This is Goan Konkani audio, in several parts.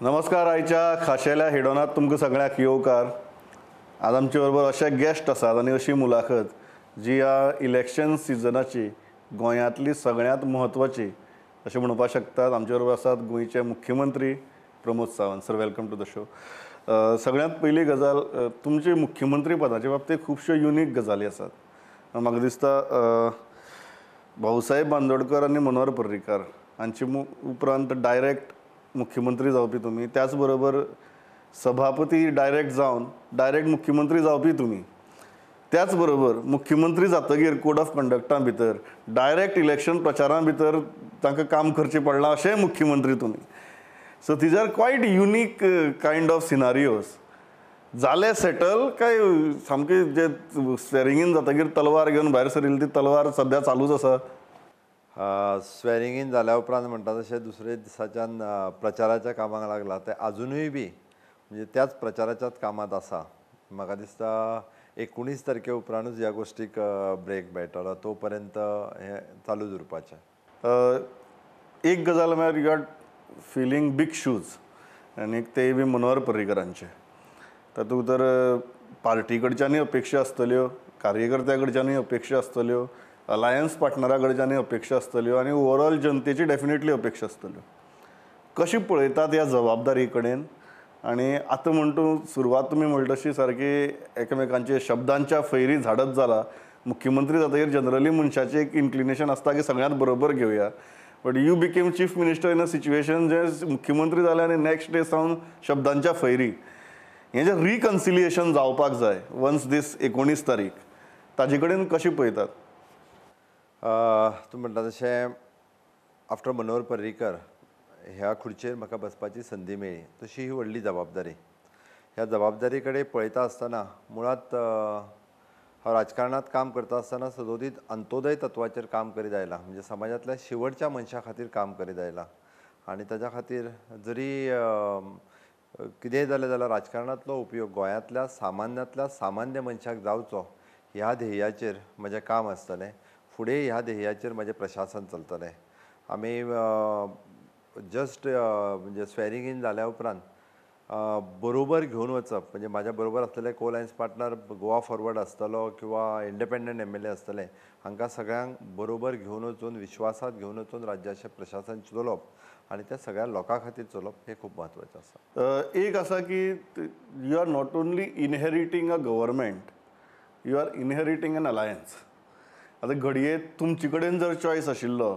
नमस्कार. आयच्या खाशेल्या हेडोनात तुमकां सगळ्यांक येवकार. आज आमचे बरोबर अशे गेस्ट आसात आनी अशी मुलाखत जी ह्या इलेक्शन सिजनाची गोंयांतली सगळ्यांत म्हत्वाची अशें म्हणपाक शकतात. आमचे बरोबर आसात गोंयचे मुख्यमंत्री Pramod Sawant. Sir, welcome to the show. सगळ्यांत पयली गजाल, तुमचे मुख्यमंत्री पदाचे बाबतींत खुबश्यो युनीक गजाली आसात. म्हाका दिसता भाऊसाहेब बांदोडकर आनी मनोहर पर्रीकार हांचे उपरांत डायरेक्ट मुख्यमंत्री जावपी तुमी, त्याच बरोबर सभापती डायरेक्ट जावन डायरेक्ट मुख्यमंत्री जावपी तुमी, त्याच बरोबर मुख्यमंत्री जातगीर कोड ऑफ कंडक्टा भितर डायरेक्ट इलेक्शन प्रचारा भितर तांकां काम करचें पडलां अशेंय मुख्यमंत्री तुमी. So these are quite unique kind of scenarios. जाले सेटल काय सामके जे स्वेरिंग इन जातगीर तलवार घेवन भायर सरिल्ली ती तलवार सद्या चालूच आसा? स्वेरिंग इन जाल्या उपरांत म्हणटा तशें दुसरे दिसाच्यान प्रचाराच्या कामाक लागला, ते आजुनूय बी म्हणजे त्याच प्रचाराच्याच कामांत आसा. म्हाका दिसता 19 तारखे उपरांतूच ह्या गोश्टीक ब्रेक मेळटलो, तो पर्यंत हें चालूच उरपाचें. एक गजाल म्हळ्यार you are filling big shoes आनी ते बी मनोहर पर्रीकरांचे. तातूंत तर पार्टी कडच्यानूय अपेक्षा आसतल्यो, कार्यकर्त्या कडच्यानूय अपेक्षा आसतल्यो, अलायन्स पार्टनरा कडच्यानूय अपेक्षा आसतल्यो आनी ओवरऑल जनतेची डेफिनेटली अपेक्षा आसतल्यो. कशी पळयतात ह्या जबाबदारी कडेन? आनी आतां म्हण तूं सुरवात तुमी म्हणटा तशी सारकी एकामेकांचे शब्दांच्या फैरी झाडत जाला. मुख्यमंत्री जातकीर जनरली मनशाचें एक इन्क्लिनेशन आसता की सगळ्यांत बरोबर घेवया, but you became chief minister in a situation जे मुख्यमंत्री जाले आनी नेक्स्ट डे सावन शब्दांच्या फैरी. हें जें रिकन्सिलिएशन जावपाक जाय वन्स दीस 19 तारीख, ताजे कडेन कशी पळयतात? तूं म्हणटा तशें आफ्टर मनोहर पर्रीकर ह्या खुर्चेर म्हाका बसपाची संदी मेळ्ळी, तशी ही व्हडली जबाबदारी. ह्या जबाबदारी कडेन पळयता आसतना मुळांत हांव राजकारणांत काम करता आसतना सदोदीत अंत्योदय तत्वाचेर काम करीत आयलां, म्हणजे समाजांतल्या शेवटच्या मनशा खातीर काम करीत आयलां. आनी ताच्या खातीर जरी कितेंय जालें जाल्यार राजकारणांतलो उपयोग गोंयांतल्या सामान्यांतल्या सामान्य मनशाक जावचो ह्या ध्येयाचेर म्हजें काम आसतलें. फुडें ह्या ध्येयाचेर म्हजें प्रशासन चलतलें. आमी जस्ट म्हणजे स्वेरिंग इन जाल्या उपरांत बरोबर घेवन वचप, म्हणजे म्हाज्या बरोबर आसलेले co alliance partner Goa forward आसतलो किंवा इंडिपेंडंट MLA आसतले, हांकां सगळ्यांक बरोबर घेवन वचून विश्वासात घेवन वचून राज्याचें प्रशासन चलोवप आनी त्या सगळ्या लोकां खातीर चलोवप हें खूब म्हत्वाचें आसा. एक आसा की you are not only inheriting a government, you are inheriting an alliance. आतां घडये तुमचे कडेन जर चॉयस आशिल्लो,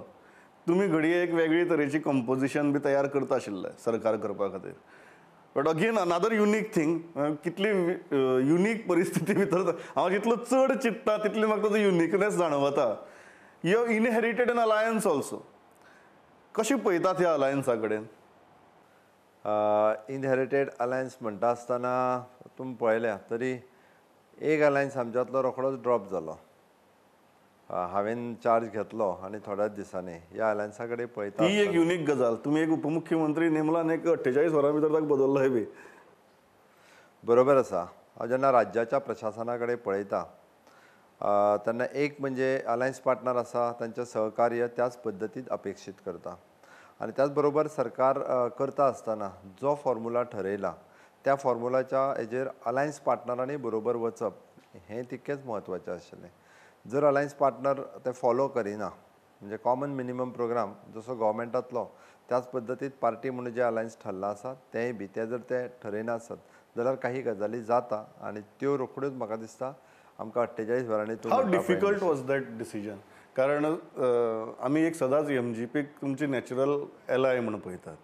तुमी घडये एक वेगळी तरेची कंपोजिशन बी तयार करता आशिल्ले सरकार करपा खातीर. But again another unique thing, कितली युनीक परिस्थिती भितर हांव जितलो चड चिंत्ता तितली म्हाका ताजो युनिकनेस जाणवता. You have inherited an alliance also. कशी पळयतात ह्या अलायन्सा कडेन? इनहेरिटेड अलायन्स म्हणटा आसतना तुमी पळयल्या तरी एक अलायन्स आमच्यांतलो रोखडोच ड्रॉप जालो. हांवें चार्ज घेतलो आनी थोड्याच दिसांनी ह्या अलायन्सा कडेन पळयता ही एक युनीक गजाल. तुमी एक उपमुख्यमंत्री नेमला आनी एक 48 वरां भितर ताका बदल्लो बी. बरोबर आसा. हांव जेन्ना राज्याच्या प्रशासना कडेन पळयता तेन्ना एक म्हणजे अलायन्स पार्टनर आसा तांचें सहकार्य त्याच पद्दतीन अपेक्षीत करता आनी त्याच बरोबर सरकार करता आसतना जो फॉर्मुला ठरयला त्या फॉर्मुलाच्या हेजेर अलायन्स पार्टनरांनी बरोबर वचप हें तितकेंच म्हत्वाचें आशिल्लें. जर अलायन्स पार्टनर ते फॉलो करिना, म्हणजे कॉमन मिनिमम प्रोग्राम जसो गव्हर्मेंटांतलो त्याच पद्दतीन पार्टी म्हणून जे अलायन्स ठरलां आसा तेंय बी ते जर ते ठरयना आसत जाल्यार काही गजाली जाता आनी त्यो रोखड्योच म्हाका दिसता आमकां 48 वरांनी. How difficult was that decision? कारण आमी एक सदांच MGPक तुमची नॅचरल एलाय म्हणून पळयतात.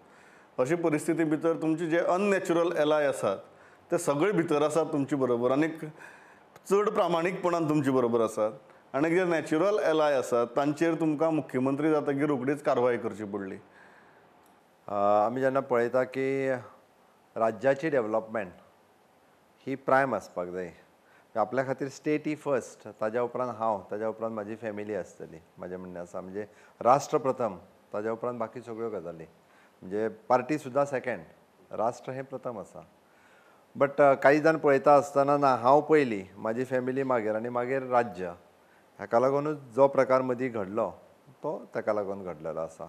अशी परिस्थिती भितर तुमचे जे अननॅचरल एलाय आसात ते सगळे भितर आसात तुमचे बरोबर आनी चड प्रामाणीकपणान तुमचे बरोबर आसात, आनी जे नॅचरल एलाय आसात तांचेर तुमकां मुख्यमंत्री जातकीर रोखडीच कारवाय करची पडली. आमी जेन्ना पळयता की राज्याची डेवलपमेंट ही प्रायम आसपाक जाय. आपल्या खातीर स्टेट ही फर्स्ट, ताज्या उपरांत हांव, ताज्या उपरांत म्हाजी फॅमिली आसतली. म्हाजें म्हणणें आसा म्हणजे राष्ट्र प्रथम, ताज्या उपरांत बाकी सगळ्यो गजाली, म्हणजे पार्टी सुद्दां सेकेंड, राष्ट्र हें प्रथम आसा. बट कांय जाण पळयता आसतना ना हांव पयलीं, म्हाजी फॅमिली मागीर आनी मागीर राज्य, हाका लागूनच जो प्रकार मदीं घडलो तो ताका लागून घडलेलो आसा.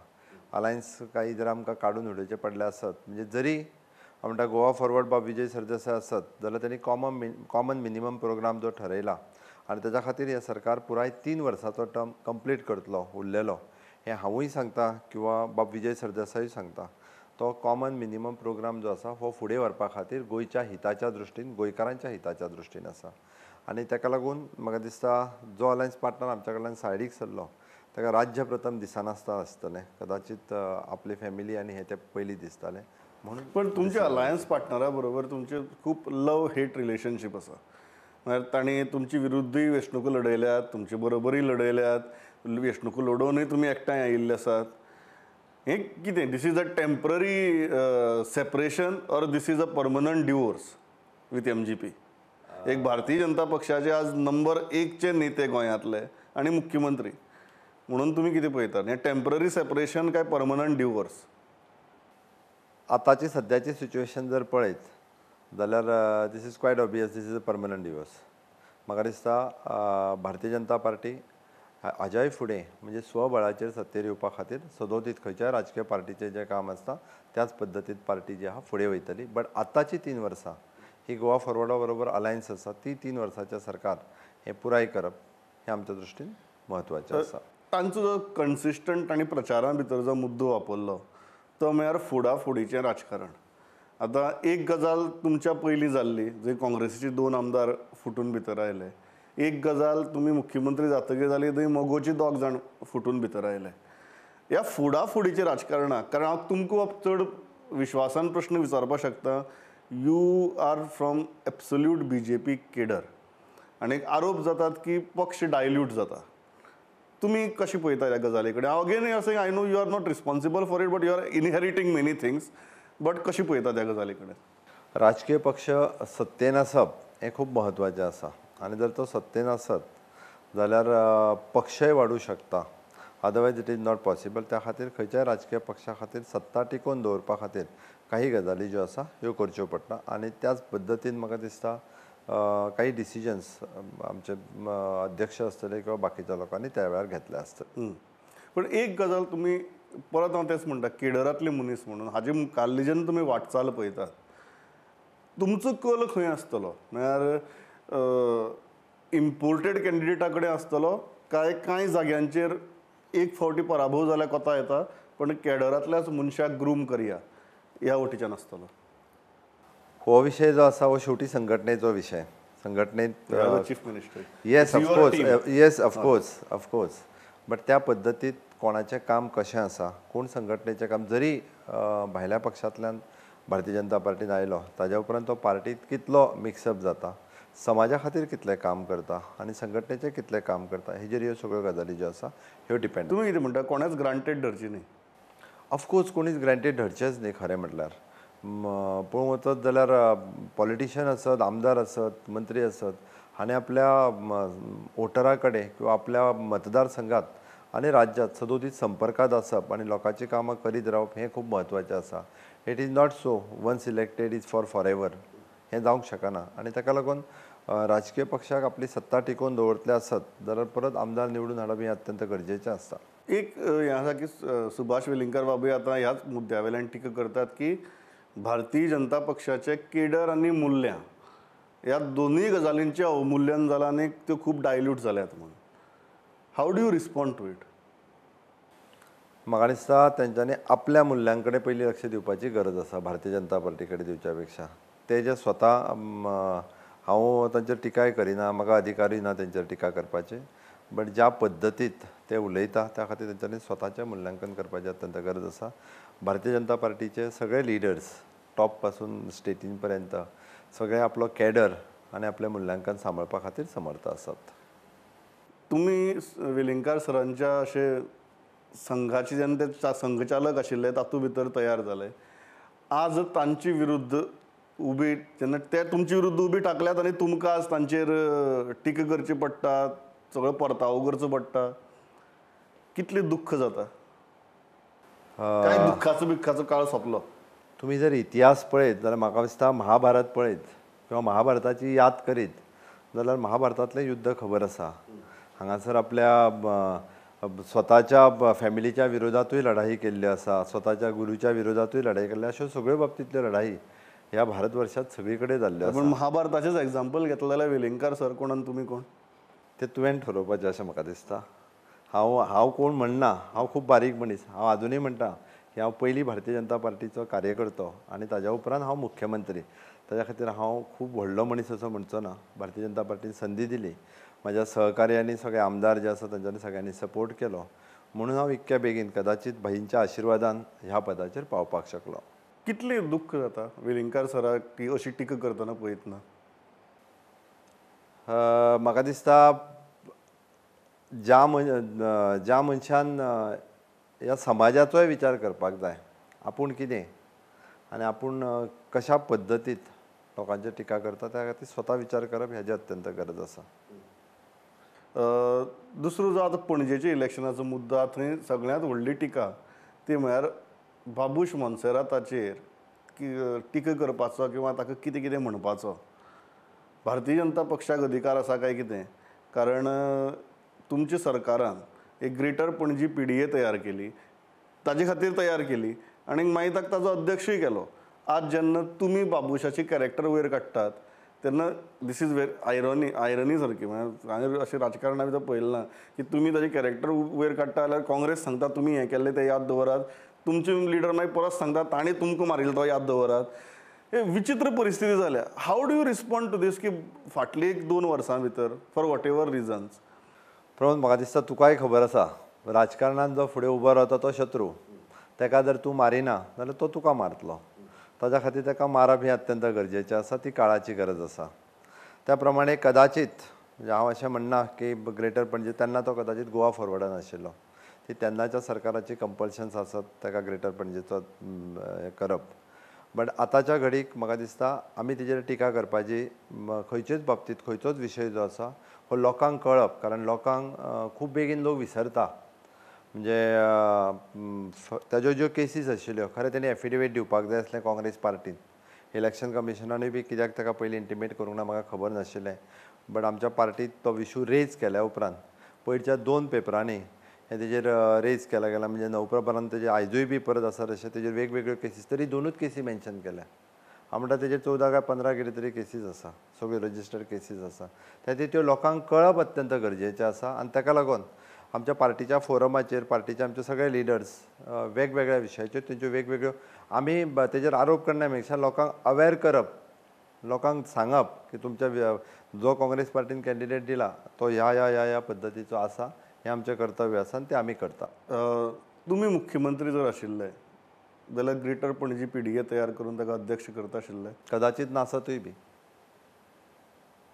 अलायन्स काही जर आमकां काडून उडोवचें पडलें आसत, म्हणजे जरी हांव म्हणटा गोवा फॉरवर्ड बाब विजय सरदेसाय आसत जाल्यार तेणी कॉमन मिनिमम प्रोग्राम जो ठरयला आनी तेज्या खातीर हें सरकार पुराय 3 वर्साचो टर्म कंप्लीट करतलो उरलेलो, हें हांवूय सांगता किंवा बाब विजय सरदेसायूय सांगता. तो कॉमन मिनिमम प्रोग्राम जो आसा हो फुडें व्हरपा खातीर गोंयच्या हिताच्या दृश्टीन, गोंयकारांच्या हिताच्या दृश्टीन आसा. आनी ताका लागून म्हाका दिसता जो अलायन्स पार्टनर आमच्या कडल्यान सायडीक सरलो ताका राज्य प्रथम दिसनासता आसतलें, कदाचित आपली फॅमिली आनी हें तें पयलीं दिसतालें म्हणून. पण तुमच्या अलायन्स पार्टनरा बरोबर तुमचे खूब लव हेट रिलेशनशीप आसा. म्हळ्यार तांणी तुमची विरुद्धूय वेंचणुको लडयल्यात, तुमचे बरोबरूय लडयल्यात, वेंचणुको लडोवनूय तुमी एकठांय आयिल्ले आसात. हें कितें, this is a temporary separation or this is a permanent divorce with MGP? एक भारतीय जनता पक्षाचे आज नंबर 1चे नेते गोंयांतले आनी मुख्यमंत्री म्हणून तुमी कितें पळयतात, हें टेम्पररी सेपरेशन काय परमनंट डिवोर्स? आतांची सद्याची सिच्युएशन जर पळयत जाल्यार this is quite obvious, this is a permanent divorce. म्हाका दिसता भारतीय जनता पार्टी हाज्याय फुडें म्हणजे स्वबळाचेर सत्तेर येवपा खातीर सदोदीत खंयच्याय राजकीय पार्टीचें जें काम आसता त्याच पद्दतीन पार्टी जी आहा फुडें वयतली. बट आतांची 3 वर्सां ही गोवा फॉरवर्डा बरोबर अलायन्स आसा, ती 3 वर्साचें सरकार हें पुराय करप हें आमच्या दृश्टीन म्हत्वाचें आसा. तांचो जो कन्सिस्टंट आनी प्रचारा भितर जो मुद्दो वापरलो तो म्हळ्यार फोडाफोडीचें राजकारण. आतां एक गजाल तुमच्या पयलीं जाल्ली, जंय काँग्रेसीचे 2 आमदार फुटून भितर आयले, एक गजाल तुमी मुख्यमंत्री जातकीर जाली थंय मगोचे 2 जाण फुटून भितर आयले. ह्या फोडाफोडीच्या राजकारणाक, कारण हांव तुमकां चड विश्वासान प्रश्न विचारपाक शकता, you are from absolute BJP cadre आनी एक आरोप जातात की पक्ष डायल्यूट जाता. तुमी कशें पळयता ह्या गजाली कडेन? हांव again you are saying I know you are not responsible for it but you are inheriting many things, but कशें पळयता त्या गजाली कडेन? राजकीय पक्ष सत्तेन आसप हें खूब म्हत्वाचें आसा आनी जर तो सत्तेन आसत जाल्यार पक्षय वाडूं शकता, otherwise it is not possible. त्या खातीर खंयच्याय राजकीय पक्षा खातीर सत्ता टिकोवन दवरपा खातीर काही गजाली ज्यो आसा ह्यो करच्यो पडटा आनी त्याच पद्दतीन म्हाका दिसता काही डिसिजन्स आमचे अध्यक्ष आसतले किंवा बाकीच्या लोकांनी त्या वेळार घेतले आसतले. पण एक गजाल तुमी परत हांव तेंच म्हणटा, केडरांतले मनीस म्हणून हाजे मुखाल्ली जेन्ना तुमी वाटचाल पळयतात तुमचो कल खंय आसतलो? म्हळ्यार इम्पोर्टेड कॅन्डिडेटा कडेन आसतलो काय कांय जाग्यांचेर एक फावटी पराभव जाल्यार कोता येता पण केडरांतल्याच मनशाक ग्रूम करया ह्या वटेच्यान आसतलो? हो विशय जो आसा हो शेवटी संघटनेचो विशय. संघटनेत chief minister, yes of course, yes of course of course, but त्या पद्दतीत कोणाचें काम कशें आसा, कोण संघटनेचें काम जरी भायल्या पक्षांतल्यान भारतीय जनता पार्टीन आयलो ताज्या उपरांत तो पार्टीत कितलो मिक्सअप जाता, समाजा खातीर कितलें काम करता आनी संघटनेचें कितलें काम करता, हेजेर ह्यो सगळ्यो गजाली ज्यो आसा ह्यो डिपेंड. तुमी कितें म्हणटा, कोणेच ग्रांटेड धरची न्ही? ऑफकोर्स कोणीच ग्रांटेड धरचेंच न्ही. खरें म्हटल्यार पळोवंक वचत जाल्यार पॉलिटिशियन आसत, आमदार आसत, मंत्री आसत, हाणें आपल्या वोटरा कडेन किंवा आपल्या मतदारसंघात आनी राज्यांत सदोदीत संपर्कांत आसप आनी लोकांची कामां करीत रावप हें खूब म्हत्वाचें आसा. It is not so once elected is for forever, हें जावंक शकना आनी ताका लागून राजकीय पक्षाक आपली सत्ता टिकोवन दवरतले आसत जाल्यार परत आमदार निवडून हाडप हें अत्यंत गरजेचें आसता. एक हें आसा की सुभाष वेलिंगकार बाबूय आतां ह्याच मुद्द्या वयल्यान टिका करतात की भारतीय जनता पक्षाचे केडर आनी मुल्यां ह्या दोनूय गजालींचें अवमूल्यन जालां आनी त्यो खूब डायल्यूट जाल्यात म्हणून. How do you respond to it? म्हाका दिसता तेंच्यांनी आपल्या मुल्यां कडेन पयलीं लक्ष दिवपाची गरज आसा भारतीय जनता पार्टी कडेन दिवच्या पेक्षा. ते जे स्वता, हांव तांचेर टिकाय करिना, म्हाका अधिकारूय ना तेंचेर टिका करपाची, बट ज्या पद्दतीत ते उलयता त्या खातीर तेंच्यांनी स्वताचें मुल्यांकन करपाची अत्यंत गरज आसा. भारतीय जनता पार्टीचे सगळे लिडर्स टॉप पासून स्टेटीन पर्यंत सगळे आपलो कॅडर आनी आपलें मुल्यांकन सांबाळपा खातीर समर्थ आसात. तुमी वेलिंगकार सरांच्या अशे संघाचे जेन्ना ते संघचालक आशिल्ले तातूंत भितर तयार जाले, आज तांचे विरुद्ध उबी जेन्ना ते तुमचे विरुद्ध उबी टाकल्यात आनी तुमकां आज तांचेर टिका करची पडटा, सगळो परतावो करचो पडटा, कितलें दुख्ख जाता? काय दुख्खाचो बिख्खाचो काळ सोंपलो? तुमी जर इतिहास पळयत जाल्यार म्हाका दिसता महाभारत पळयत किंवा महाभारताची याद करीत जाल्यार महाभारतांतलें युद्ध खबर आसा. हांगासर आपल्या स्वताच्या फॅमिलीच्या विरोधातूय लढाई केल्ल्यो आसा, स्वताच्या गुरूच्या विरोधातूय लढाई केल्ल्यो, अश्यो सगळ्यो बाबतींतल्यो लढाई ह्या भारत वर्षात सगळी कडेन जाल्ल्यो आसा. पूण महाभारताचेच एग्जाम्पल घेतलें जाल्यार वेलिंगकार सर कोण आनी तुमी कोण तें तुवें ठरोवपाचें अशें म्हाका दिसता. हांव हांव कोण म्हणना, हांव खूब बारीक मनीस. हांव आजुनूय म्हणटा की हांव पयलीं भारतीय जनता पार्टीचो कार्यकर्तो आनी ताज्या उपरांत हांव मुख्यमंत्री. ताज्या खातीर हांव खूब व्हडलो मनीस असो म्हणचो ना. भारतीय जनता पार्टीन संदी दिली, म्हाज्या सहकार्यांनी सगळे आमदार जे आसा तांच्यांनी सगळ्यांनी सपोर्ट केलो म्हणून हांव इतक्या बेगीन कदाचित भाईंच्या आशिर्वादान ह्या पदाचेर पावपाक शकलो. कितली दुख्ख जाता वेलिंगकार सराक की अशी टिका करतना पळयतना? म्हाका दिसता ज्या मनशान ह्या समाजाचोय विचार करपाक जाय, आपूण कितें आनी आपूण कशा पद्दतीत लोकांचेर टिका करता त्या खातीर स्वता विचार करप हेजी अत्यंत गरज आसा. दुसरो जो आतां पणजेच्या इलेक्शनाचो मुद्दो, थंय सगळ्यांत व्हडली टिका ती म्हळ्यार बाबूश मोन्सेराताचेर टिका करपाचो किंवा ताका कितें कितें म्हणपाचो. भारतीय जनता पक्षाक अधिकार आसा काय कितें? कारण तुमच्या सरकारान एक ग्रेटर पणजी PDA तयार केली, ताजे खातीर तयार केली आनी मागीर ताका ताजो अध्यक्षूय केलो. आज जेन्ना तुमी बाबूशाची कॅरेक्टर वयर काडटात तेन्ना this is very irony सारकी. म्हळ्यार हांवें अशें राजकारणा भितर पळयलें ना की तुमी ताजें कॅरेक्टर वयर काडटा जाल्यार काँग्रेस सांगता तुमी हें केल्लें तें याद दवरात, तुमचे लिडर मागीर परत सांगता ताणें तुमकां मारिल्लो तो याद दवरात. हे विचित्र परिस्थिती जाल्या. How do you respond to this की फाटली 1-2 वर्सां भितर for what ever reasons? Pramod, म्हाका दिसता तुकाय खबर आसा, राजकारणांत जो फुडें उबो रावता तो शत्रू, ताका जर तूं मारिना जाल्यार तो तुका मारतलो. ताज्या खातीर ताका मारप हें अत्यंत गरजेचें आसा, ती काळाची गरज आसा. त्या प्रमाणे कदाचित म्हणजे हांव अशें म्हणना की ग्रेटर पणजे तेन्ना तो कदाचित गोवा फॉरवर्डान आशिल्लो, ती तेन्नाच्या सरकाराची कंपल्शन्स आसत ताका ग्रेटर पणजेचो हें करप. बट आतांच्या घडीक म्हाका दिसता आमी तेजेर टिका करपाची खंयचेच बाबतींत खंयचोच विशय जो आसा हो लोकांक कळप, कारण लोकांक खूब बेगीन लोक विसरता. म्हणजे ताज्यो ज्यो केसीस आशिल्ल्यो खरें तेणी एफिडेवीट दिवपाक जाय आसलें काँग्रेस पार्टीन, इलेक्शन कमिशनानूय बी कित्याक ताका पयलीं इंटिमेट करूंक ना म्हाका खबर नाशिल्लें. बट आमच्या पार्टीत तो इशू रेज केल्या उपरांत पयरच्या 2 पेपरांनी हें तेजेर रेज केला गेला. म्हणजे नवप्रभरान तेजेर आयजूय बी परत आसा तशें तेजेर वेगवेगळ्यो केसीस तरी 2च केसी मेन्शन केल्या. हांव म्हणटा तेजेर 14 काय 15 कितें तरी केसीस आसा, सगळ्यो रजिस्टर्ड केसीस आसा. त्या खातीर त्यो लोकांक कळप अत्यंत गरजेचें आसा आनी ताका लागून आमच्या पार्टीच्या फोरमाचेर पार्टीचे आमचे सगळे लिडर्स वेगवेगळ्या विशयाचेर तेंच्यो वेगवेगळ्यो आमी तेजेर आरोप करण्या पेक्षा लोकांक अवेर करप, लोकांक सांगप की तुमच्या जो काँग्रेस पार्टीन कॅन्डिडेट दिला तो ह्या ह्या ह्या ह्या पद्दतीचो आसा, हें आमचें कर्तव्य आसा आनी तें आमी करता. तुमी मुख्यमंत्री जर आशिल्ले जाल्यार ग्रेटर पणजी PDA तयार करून ताका अध्यक्ष करता आशिल्ले? कदाचित नासतूय बी,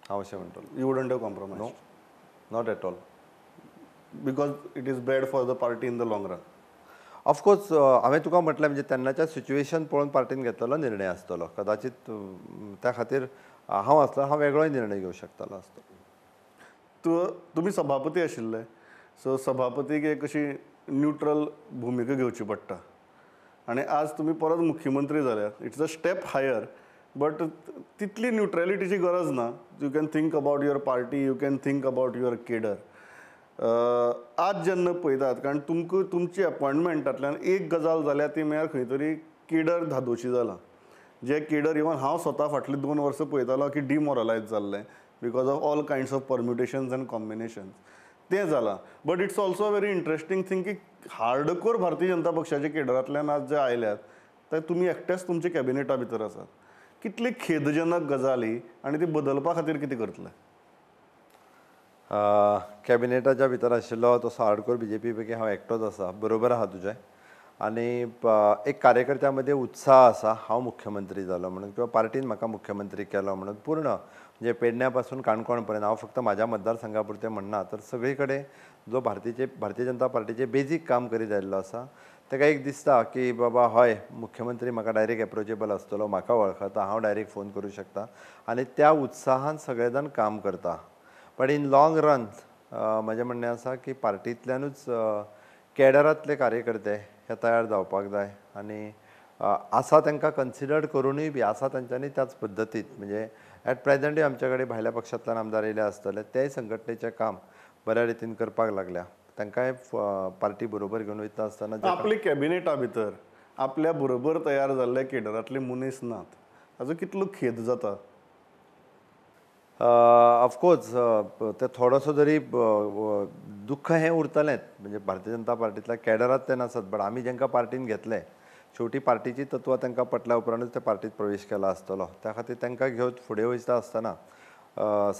हांव अशें म्हणटलो. You wouldn't have compromise? No, not at all. Because it is bad for the party in the long run. Of course हांवें तुका म्हटलें म्हणजे तेन्नाच्या सिच्युएशन पळोवन पार्टीन घेतलेलो निर्णय आसतलो, कदाचित त्या खातीर हांव आसलो हांव वेगळोय निर्णय घेवंक शकतालो आसतो. तुमी सभापती आशिल्ले, सो सभापतीक एक अशी न्यूट्रल भुमिका घेवची पडटा आनी आज तुमी परत मुख्यमंत्री जाल्यात. It's a step higher, but तितली न्यूट्रलिटीची गरज ना. You can think about your party, you can think about your cadre. आज जेन्ना पळयतात, कारण तुमकां तुमची अपॉयंटमेंटांतल्यान एक गजाल जाल्या ती म्हळ्यार खंय तरी केडर धादोशी जाला. जे केडर इवन हांव स्वता फाटलीं 2 वर्सां पळयतालो की डिमोरलायज जाल्लें because of all kinds of permutations and combinations, तें जालां. But it's also very interesting thing की हार्डकोर भारतीय जनता पक्षाच्या केडरांतल्यान आज जे आयल्यात ते तुमी एकटेच तुमच्या कॅबिनेटा भितर आसात. कितली खेदजनक गजाल ही आनी ती बदलपा खातीर कितें करतले? कॅबिनेटाच्या भितर आशिल्लो तसो हार्डकोर BJP पैकी हांव एकटोच आसा, बरोबर आहा तुजें. आनी एक कार्यकर्त्या मदीं उत्साह आसा हांव मुख्यमंत्री जालो म्हणून किंवा पार्टीन म्हाका मुख्यमंत्री केलो म्हणून. पूर्ण म्हणजे पेडण्या पासून काणकोण पर्यंत हांव फक्त म्हाज्या मतदारसंघा पुरतें म्हणना, तर सगळी कडेन जो भारतीय जनता पार्टीचें बेजीक काम करीत आयिल्लो आसा ताका एक दिसता की बाबा हय मुख्यमंत्री म्हाका डायरेक्ट एप्रोचेबल आसतलो, म्हाका वळखता, हांव डायरेक्ट फोन करूं शकता आनी त्या उत्साहान सगळे जाण काम करता. बट इन लाँग रन म्हजें म्हणणें आसा की पार्टींतल्यानूच केडरांतले कार्यकर्ते हे तयार जावपाक जाय आनी आसा तांकां कन्सिडर करुनूय बी आसा तांच्यांनी त्याच पद्दतीत म्हणजे एट प्रेझेंटूय आमच्या कडेन भायल्या पक्षांतल्यान आमदार येयले आसतले, तेय संघटनेचें काम बऱ्या रितीन करपाक लागल्या. तांकांय पार्टी बरोबर घेवन वयता आसतना आपली कॅबिनेटा भितर आपल्या बरोबर तयार जाल्ले केडरांतले मनीस नात, ताजो कितलो खेद जाता? ऑफकोर्स ते थोडोसो जरी दुख्ख हें उरतलेंच, म्हणजे भारतीय जनता पार्टींतल्या कॅडरांत ते नासत, बट आमी जेंकां पार्टीन घेतले शेवटी पार्टीची तत्वां तांकां पटल्या उपरांतूच ते पार्टीत प्रवेश केला आसतलो. त्या खातीर तांकां घेवन फुडें वयता आसतना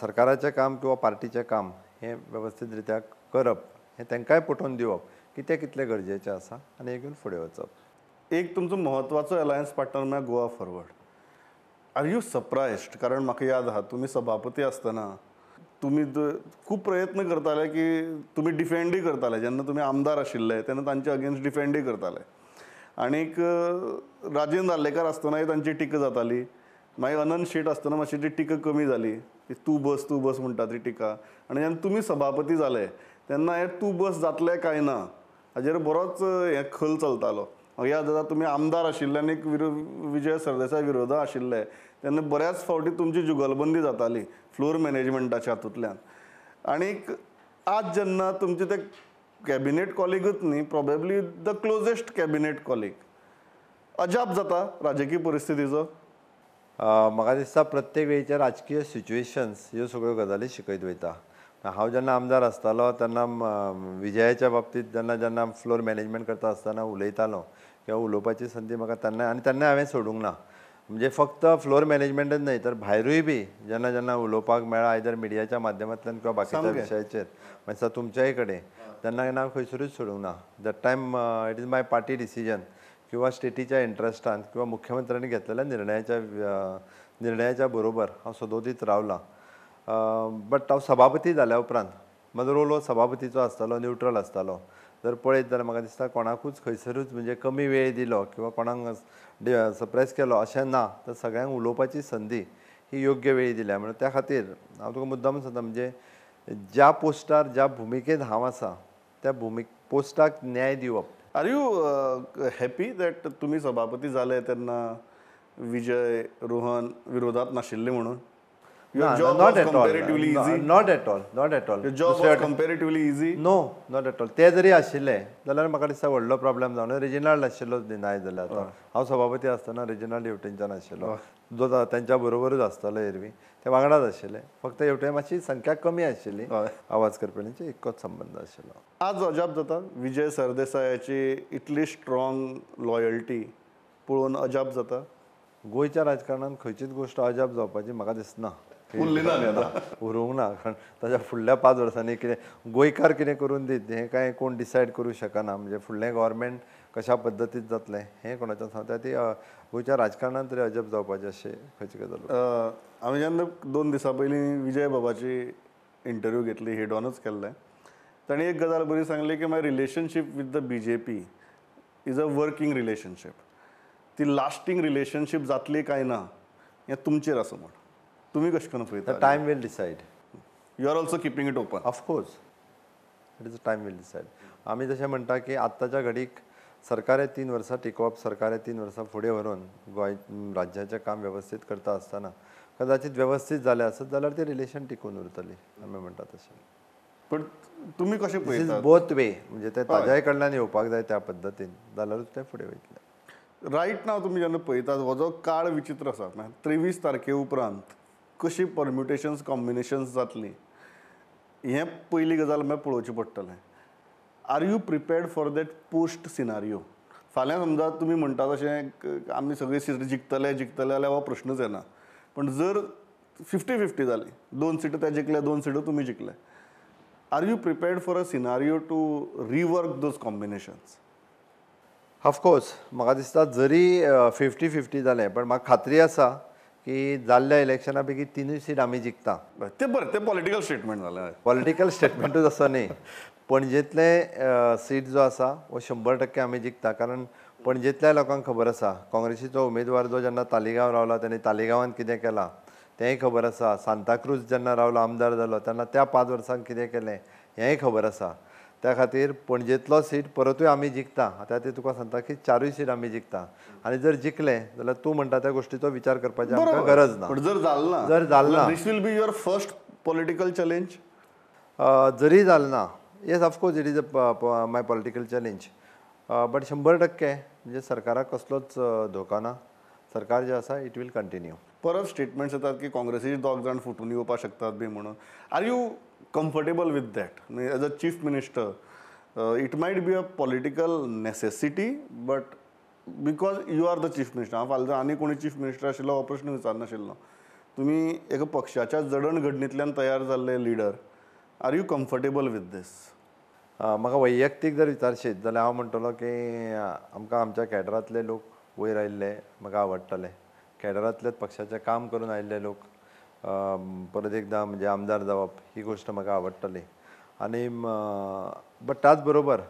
सरकाराचें काम किंवा पार्टीचें काम हें वेवस्थीत रित्या करप, हें तांकांय पटोवन दिवप की तें कितलें गरजेचें आसा आनी हें घेवन फुडें वचप. एक तुमचो म्हत्वाचो अलायन्स पार्टनर म्हळ्यार Goa forward. Are you surprised? कारण म्हाका याद आहा तुमी सभापती आसतना तुमी खूब प्रयत्न करताले की तुमी डिफेंडूय करताले, जेन्ना तुमी आमदार आशिल्ले तेन्ना तांचे अगेन्स्ट डिफेंडूय करताले, आनीक राजेंद्र आर्लेकर आसतनाय तांची टिका जाताली, मागीर अनंत शेट आसतना मातशी ती टिका कमी जाली, तूं बस तूं बस म्हणटा ती टिका. आनी जेन्ना तुमी सभापती जाले तेन्ना हें तूं बस जातलें काय ना हाजेर बरोच हें खल चलतालो. याद जाता तुमी आमदार आशिल्ले आनी विजय सरदेसाय विरोधा आशिल्ले तेन्ना बऱ्याच फावटी तुमची जुगलबंदी जाताली फ्लोर मॅनेजमेंटाच्या हातूंतल्यान. आनीक आज जेन्ना तुमचे ते कॅबिनेट कॉलिगूच न्ही, probably the closest cabinet colleague, अजाप जाता राजकीय परिस्थितीचो? म्हाका दिसता प्रत्येक वेळच्या राजकीय सिच्युएशन्स ह्यो सगळ्यो गजाली शिकयत वयता. हांव जेन्ना आमदार आसतालो तेन्ना विजयाच्या बाबतींत जेन्ना जेन्ना फ्लोर मॅनेजमेंट करता आसतना उलयतालो किंवा उलोवपाची संदी म्हाका तेन्ना, आनी तेन्ना हांवें सोडूंक ना, म्हणजे फक्त फ्लोर मॅनेजमेंटच न्हय तर भायरूय बी जेन्ना जेन्ना उलोवपाक मेळ्ळा आयदर मिडियाच्या माध्यमांतल्यान किंवा बाकीच्या विशयाचेर मातसो तुमच्याय कडेन, तेन्ना केन्ना खंयसरूच सोडूंक ना. That time it is my party decision किंवा स्टेटीच्या इंट्रस्टान किंवा मुख्यमंत्र्यांनी घेतलेल्या निर्णयाच्या बरोबर हांव सदोदीत रावलां. बट हांव सभापती जाल्या उपरांत म्हजो रोल हो सभापतीचो आसतालो, न्युट्रल आसतालो. जर पळयत जाल्यार म्हाका दिसता कोणाकूच खंयसरूच म्हणजे कमी वेळ दिलो किंवा कोणाक सरप्रायज केलो अशें ना, तर सगळ्यांक उलोवपाची संदी ही योग्य वेळी दिल्या. म्हणून त्या खातीर हांव तुका मुद्दाम सांगता, म्हणजे ज्या पोस्टार ज्या भुमिकेंत हांव आसा त्या पोस्टाक न्याय दिवप. Are you happy that तुमी सभापती जाले तेन्ना विजय रोहन विरोधात नाशिल्ले म्हणून? Your job was comparatively easy. Not at all, not at all. Your job was comparatively easy. No, not at all. ते जरी आशिल्ले जाल्यार म्हाका दिसता व्हडलो प्रॉब्लेम जावन रेजिनाल्ड आशिल्लो नाय जाल्यार आतां हांव सभापती आसतना रेजिनाल्ड हेवटेनच्यान आशिल्लो, जो तांच्या बरोबरूच आसतालो, एरवी ते वांगडाच आशिल्ले, फक्त हेवटेन मातशी संख्या कमी आशिल्ली, आवाज करप्यांची इतकोच संबंद आशिल्लो. आज अजाप जाता विजय सरदेसायाची इतली स्ट्रॉंग लॉयल्टी पळोवन अजाप जाता? गोंयच्या राजकारणांत खंयचीच गोश्ट अजाप जावपाची म्हाका दिसना, उरूंक ना, कारण ताच्या फुडल्या 5 वर्सांनी कितें गोंयकार कितें करून दीत हें कांय कोण डिसायड करूं शकना. म्हणजे फुडलें गव्हर्मेंट कशा पद्दतीन जातलें हें कोणाच्यान सांगता, ती गोंयच्या राजकारणांत तरी अजाप जावपाचें अशें खंयची गजाल. हांवें जेन्ना 2 दिसां पयलीं विजय बाबाची इंटरव्यू घेतली, हेडॉनूच केल्लें, ताणें एक गजाल बरी सांगली की my relationship with the BJP is a working relationship. ती लास्टींग रिलेशनशीप जातली काय ना हें तुमचेर आसा म्हण तुमी कशें करून पळयता? Time will decide. You are also keeping it open. Of course it is time will decide. आमी जशें म्हणटा की आत्ताच्या घडीक सरकार हे 3 वर्सां टिकोवप, सरकार हे 3 वर्सां फुडें व्हरून गोंय राज्याचें काम व्यवस्थीत करता आसतना कदाचित व्यवस्थीत जालें आसत जाल्यार तें रिलेशन टिकून उरतली, आमी म्हणटा तशें. पण तुमी कशें पळयता? बोथ वे, म्हणजे ते ताज्याय कडल्यान येवपाक जाय त्या पद्दतीन, जाल्यारूच तें फुडें वयतलें. रायट नाव तुमी जेन्ना पळयतात हो जो काळ विचित्र आसा, 23 तारखे उपरांत कशी परम्युटेशन्स कॉम्बिनेशन्स जातली हें पयली गजाल मागीर पळोवचें पडटलें. Are you prepared for that post scenario? फाल्यां समजा तुमी म्हणटा तशें आमी सगळी सीट जिखतले जिखतले जाल्यार हो प्रश्नच येना, पण जर 50-50 जाली, 2 सिटो ते जिखले 2 सिटो तुमी जिखले, are you prepared for a scenario to rework those combinations? Of course म्हाका दिसता जरी 50-50 जालें पण म्हाका खात्री आसा की जाल्ल्या इलेक्शना पैकी 3 सीट आमी जिखता. ते बरें, ते पॉलिटिकल स्टेटमेंट जालें. पॉलिटिकल स्टेटमेंटूच आसा न्ही, पणजेंतलें सीट जो आसा हो 100% आमी जिखता, कारण पणजेंतल्या लोकांक खबर आसा काँग्रेसीचो उमेदवार जो जेन्ना तालिगांव रावला तेणी तालिगांवांत कितें केलां तेंय खबर आसा, सांताक्रूज जेन्ना रावलो आमदार जालो तेन्ना त्या 5 वर्सांक कितें केलें हेंय खबर आसा. त्या खातीर पणजेंतलो सीट परतूय आमी जिखता. आतां ते तुका सांगता की 4 सीट आमी जिखता आनी जर जिखले जाल्यार तूं म्हणटा त्या गोश्टीचो विचार करपाची आमकां गरज ना. जर जालें ना this will be your first political challenge. जरी जालें ना, Yes, of course it is a my political challenge, but 100% म्हणजे सरकाराक कसलोच धोका ना. सरकार जें आसा it will continue. परत स्टेटमेंट्स येतात की काँग्रेसीचे 2 जाण फुटून येवपाक शकतात बी म्हणून. Are you comfortable with that? As a chief minister it might be a political necessity, but because you are the chief minister. हांव फाल्यां आनी कोणी चीफ मिनिस्टर आशिल्लो हो प्रश्न विचारनाशिल्लो. तुमी एका पक्षाच्या जडणघडणींतल्यान तयार जाल्ले leader, are you comfortable with this? म्हाका वैयक्तीक जर विचारशीत जाल्यार हांव म्हणटलो की आमकां आमच्या कॅडरांतले लोक वयर आयिल्ले म्हाका आवडटले. कॅडरांतलेच पक्षाचें काम करून आयिल्ले लोक परत एकदां म्हणजे आमदार जावप ही गोश्ट म्हाका आवडटली. आनी बट त्याच बरोबर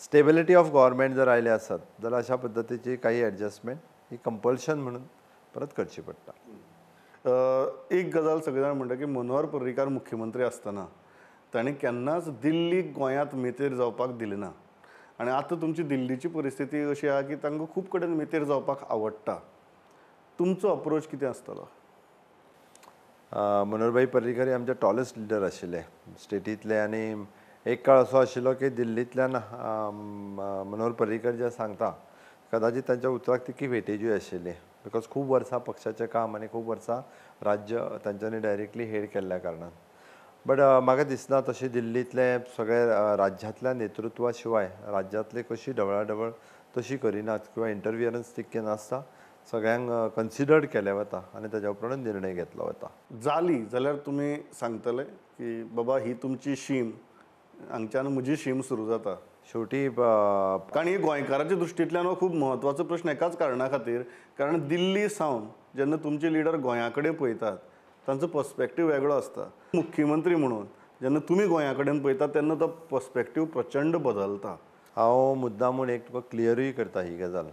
स्टेबिलिटी ऑफ गव्हर्मेंट जर आयले आसत जाल्यार अशा पद्दतीची काही एडजस्टमेंट ही कंपल्शन म्हणून परत करची पडटा. एक गजाल सगळे जाण म्हणटा की मनोहर पर्रीकार मुख्यमंत्री आसतना ताणें केन्नाच दिल्लीक गोंयांत मेतेर जावपाक दिलें ना, आनी आतां तुमची दिल्लीची परिस्थिती अशी आहा की तांकां खूब कडेन मेतेर जावपाक आवडटा. तुमचो अप्रोच कितें आसतलो? मनोहरभाई पर्रीकर हे आमचे टॉलेस्ट लिडर आशिल्ले स्टेटींतले, आनी एक काळ असो आशिल्लो की दिल्लींतल्यान मनोहर पर्रीकर जे सांगता कदाचित तांच्या उतराक तितकी वेटेजूय आशिल्ली, because खूब वर्सां पक्षाचें काम आनी खूब वर्सां राज्य तांच्यांनी डायरेक्टली हेड केल्ल्या कारणान. बट म्हाका दिसना तशें दिल्लींतले सगळे राज्यांतल्या नेतृत्वा शिवाय राज्यांतले कशी ढवळाढवळ तशी करिनात किंवा इंटरफियरन्स तितकें नासता, सगळ्यांक कन्सिडर्ड केलें वता आनी ताज्या उपरांत निर्णय घेतलो वता. जाली जाल्यार तुमी सांगतले की बाबा ही तुमची शीम, हांगच्यान म्हजी शीम सुरू जाता शेवटी? कारण ही गोंयकाराच्या दृश्टींतल्यान हो खूब म्हत्वाचो प्रश्न एकाच कारणा खातीर, कारण दिल्ली सावन जेन्ना तुमचे लिडर गोंया कडेन पळयतात तांचो पर्सपेक्टीव वेगळो आसता. मुख्यमंत्री म्हणून जेन्ना तुमी गोंया कडेन पळयतात तेन्ना तो पर्सपेक्टीव प्रचंड बदलता. हांव मुद्दामून एक तुका क्लियरूय करता ही गजाल.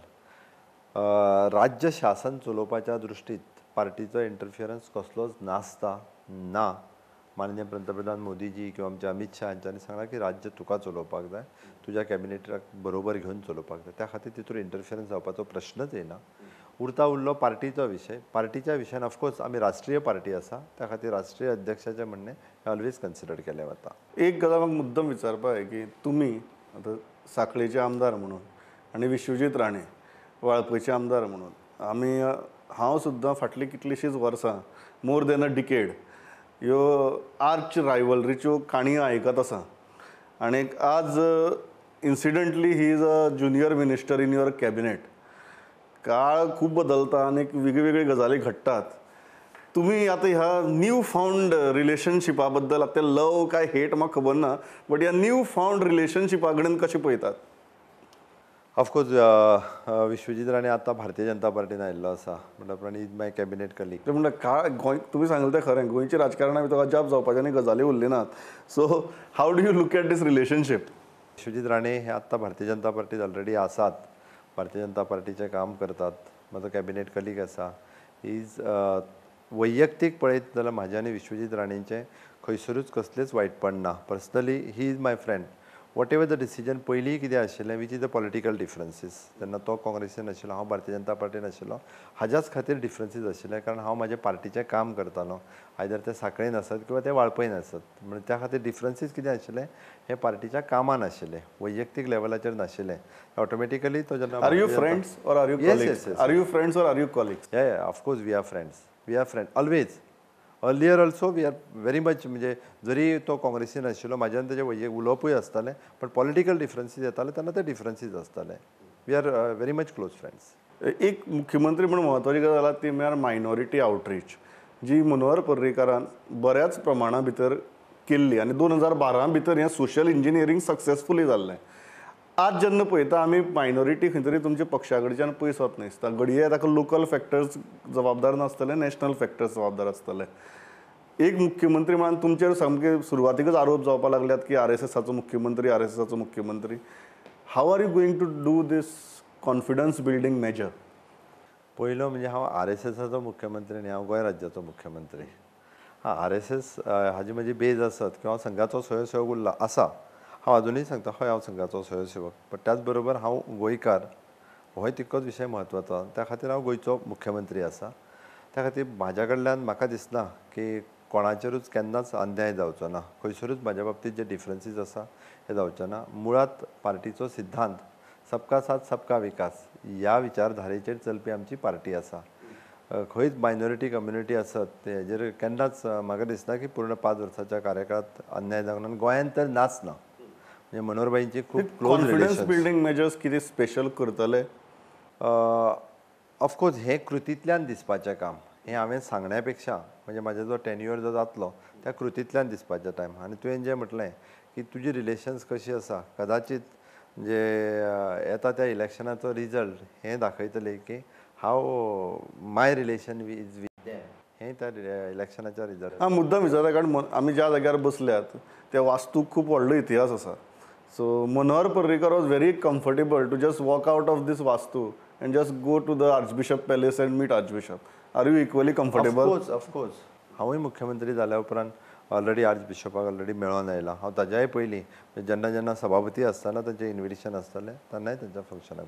राज्य शासन चलोवपाच्या दृश्टीत पार्टीचो इंटरफियरन्स कसलोच नासता ना. माननीय पंतप्रधान मोदीजी किंवा आमचे अमित शाह हांच्यांनी सांगलां की राज्य तुका चलोवपाक जाय, तुज्या कॅबिनेटाक बरोबर घेवन चलोवपाक जाय, त्या खातीर तितून इंटरफियरन्स जावपाचो प्रश्नच येना. उरता उरलो पार्टीचो विशय. पार्टीच्या विशयान ऑफकोर्स आमी राष्ट्रीय पार्टी आसा, त्या खातीर राष्ट्रीय अध्यक्षाचें म्हणणें हें ऑलवेज कन्सिडर केलें वता. एक गजाल म्हाका मुद्दम विचारपा जाय की तुमी आतां सांखळेचे आमदार म्हणून आनी विश्वजीत राणे वाळपयचे आमदार म्हणून, आमी हांव सुद्दां फाटलीं कितलींशींच वर्सां मोर देन अ डिकेड ह्यो आर्च रायवलरीच्यो काणयो आयकत आसा, आनी आज incidentally he is a junior minister in your cabinet. काळ खूब बदलता आनी वेगळी वेगळी गजाली घडटात. तुमी आतां ह्या न्यू फावंड रिलेशनशिपा बद्दल, आतां लव काय हेट म्हाका खबर ना, बट ह्या न्यू फावंड रिलेशनशिपा कडेन कशें पळयतात? ऑफकोर्स विश्वजीत राणे आतां भारतीय जनता पार्टीन आयिल्लो आसा, म्हणटा उपरांत is my cabinet colleague. ते म्हणटा काळ गोंय तुमी सांगलें तें खरें, गोंयच्या राजकारणा भितर अजाप जावपाचे आनी गजाली उरली नात. So how do you look at this relationship? Vishwajit Rane हे आतां भारतीय जनता पार्टीत ऑलरेडी आसात, भारतीय जनता पार्टीचें काम करतात, म्हजो कॅबिनेट कलीग आसा. Is वैयक्तीक पळयत जाल्यार म्हाजें आनी विश्वजीत राणेचें खंयसरूच कसलेंच वायटपण ना. Personally he is my friend. Whatever the decision पयलीं कितें आशिल्लें which is the political differences, तेन्ना तो काँग्रेसीन आशिल्लो, हांव भारतीय जनता पार्टीन आशिल्लो, हाज्याच खातीर डिफरन्सीस आशिल्ले, कारण हांव म्हाज्या पार्टीचें काम करतालो, आयदर ते सांखळेन आसत किंवा ते वाळपयन आसत, म्हणून त्या खातीर डिफरन्सीस कितें आशिल्ले हे पार्टीच्या कामान आशिल्ले, वैयक्तीक लेवलाचेर नाशिल्ले. ऑटोमॅटिकली तो जेन्ना are you friends or are you colleagues? Are you friends or are you colleagues? Yeah of course we are friends, we are friend always. Earlier also we are very much, म्हणजे जरी तो काँग्रेसीन आशिल्लो म्हाज्यान तेजें वैयक्तीक उलोवपूय आसतालें, पण पॉलिटिकल डिफरन्सीस येताले तेन्ना ते डिफरन्सीस आसताले. We are very much close friends. एक मुख्यमंत्री म्हणून म्हत्वाची गजाल आसा ती म्हळ्यार मायनॉरिटी आउटरीच, जी मनोहर पर्रीकारान बऱ्याच प्रमाणा भितर केल्ली आनी 2012 भितर हें सोशल इंजिनियरींग सक्सेसफुली जाल्लें. आज जेन्ना पळयता आमी मायनॉरिटी खंय तरी तुमच्या पक्षा कडच्यान पयस वतना दिसता. घडये ताका लोकल फॅक्टर्स जबाबदार नासतले, नॅशनल फॅक्टर्स जबाबदार आसतले. एक मुख्यमंत्री म्हणून तुमचेर सामके सुरवातीकच आरोप जावपाक लागल्यात की आर एस एसाचो मुख्यमंत्री, आर एस एसाचो मुख्यमंत्री. How are you going to do this confidence building measure? पयलो म्हणजे हांव आर एस एसाचो मुख्यमंत्री न्ही, हांव गोंय राज्याचो मुख्यमंत्री. हां, आर एस एस हाजी म्हजी बेज आसत किंवा संघाचो स्वयंसेवक उरला आसा, हांव अजुनूय सांगता हय हांव संघाचो स्वयंसेवक, बट त्याच बरोबर हांव गोंयकार होय तितकोच विशय म्हत्वाचो, त्या खातीर हांव गोंयचो मुख्यमंत्री आसा. त्या खातीर म्हाज्या कडल्यान म्हाका दिसना की कोणाचेरूच केन्नाच अन्याय जावचो ना, खंयसरूच म्हाज्या बाबतींत जे डिफरन्सीस आसा हे जावचे ना. मुळात पार्टीचो सिद्धांत सबका साथ सबका विकास ह्या विचारधारेचेर चलपी आमची पार्टी आसा. खंयच मायनॉरिटी कम्युनिटी आसत ते हेजेर केन्नाच म्हाका दिसना की पूर्ण 5 वर्साच्या कार्यकाळात अन्याय जावंक ना. गोंयांत तर नाच ना. म्हणजे मनोहरभाईंची खूब क्लोज कॉन्फिडन्स बिल्डींग मेजर्स कितें स्पेशल करतले? ऑफकोर्स हें कृतींतल्यान दिसपाचें काम, हें हांवें सांगण्या पेक्षा म्हणजे म्हाजो जो टेन्युअर जो जातलो त्या कृतींतल्यान दिसपाचें टायम. आनी तुवें जें म्हटलें की तुजी रिलेशन्स कशी आसा, कदाचित म्हणजे येता त्या इलेक्शनाचो रिजल्ट हें दाखयतलें की how my relation is with them, हें त्या इलेक्शनाच्या रिजल्ट. हां, मुद्दाम विचारता कारण आमी ज्या जाग्यार बसल्यात त्या वास्तूक खूब व्हडलो इतिहास आसा. So Manohar Parrikar was very comfortable to just walk out of this vastu and just go to the Archbishop Palace and meet Archbishop. Are you equally comfortable? Of course, of course. हांवूय मुख्यमंत्री जाल्या उपरांत ऑलरेडी आर्चबिशपाक ऑलरेडी मेळोन आयला. हांव ताज्याय पयलीं जेन्ना जेन्ना सभापती आसतना तांचें इन्विटेशन आसतालें तेन्नाय तांच्या फंक्शनाक.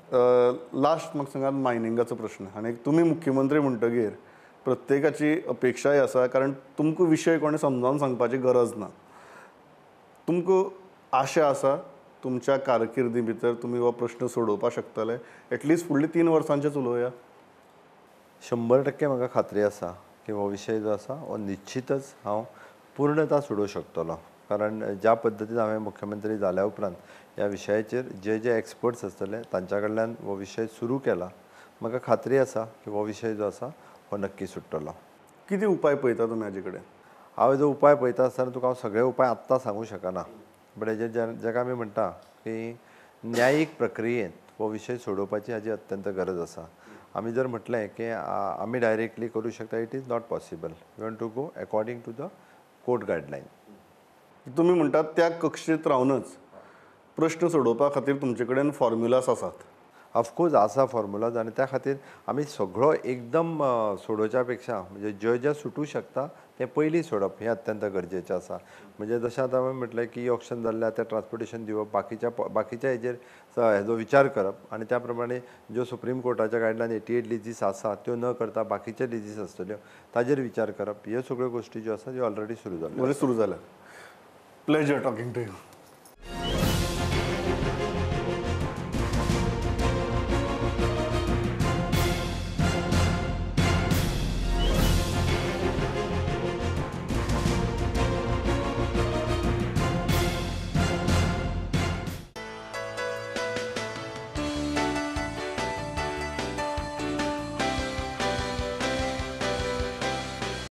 लास्ट म्हाका सांगात मायनिंगाचो प्रश्न. आनी तुमी मुख्यमंत्री म्हणटगीर प्रत्येकाची अपेक्षाय आसा, कारण तुमकां विशय कोणें समजावन सांगपाची गरज ना. तुमकां आशा आसा तुमच्या कारकिर्दी भितर तुमी हो प्रश्न सोडोवपाक शकतले? एटलिस्ट फुडली 3 वर्सांचेच उलोवया. 100% म्हाका खात्री आसा की हो विशय जो आसा हो निश्चितच हांव पूर्णता सोडोवंक शकतलो. कारण ज्या पद्दतीन हांवें मुख्यमंत्री जाल्या उपरांत ह्या विशयाचेर जे जे एक्सपर्ट्स आसतले तांच्या कडल्यान हो विशय सुरू केला, म्हाका खात्री आसा की हो विशय जो आसा हो नक्की सुट्टलो. कितें उपाय पळयता तुमी हाजे कडेन? हांव जो उपाय पळयता आसतना तुका हांव सगळे उपाय आत्तां सांगूंक शकना, बट हेजेर जाका आमी म्हणटा की न्यायीक प्रक्रियेंत हो विशय सोडोवपाची हाजी अत्यंत गरज आसा. आमी जर म्हटलें की आमी डायरेक्टली करूं शकता, it is not possible. You want to go according to the court guideline. तुमी म्हणटात त्या कक्षेत रावनच प्रश्न सोडोवपा खातीर तुमचे कडेन फॉर्म्युलास आसात? ऑफकोर्स आसा फॉर्म्युलाज, आनी त्या खातीर आमी सगळो एकदम सोडोवच्या पेक्षा म्हणजे जे जे सुटूं शकता तें पयलीं सोडप हें अत्यंत गरजेचें आसा. म्हणजे जशें आतां हांवें म्हटलें की ऑप्शन जाल्लें आतां ट्रान्सपोर्टेशन दिवप, बाकीच्या हेजेर हेजो विचार करप आनी त्या प्रमाणे ज्यो सुप्रीम कोर्टाच्या गायडलायन 88 लिजीस आसा त्यो न करता बाकीचे लिजीस आसतल्यो ताजेर विचार करप, ह्यो सगळ्यो गोश्टी ज्यो आसा त्यो ऑलरेडी सुरू जाल्यो. सुरू जाल्या. Pleasure talking to you.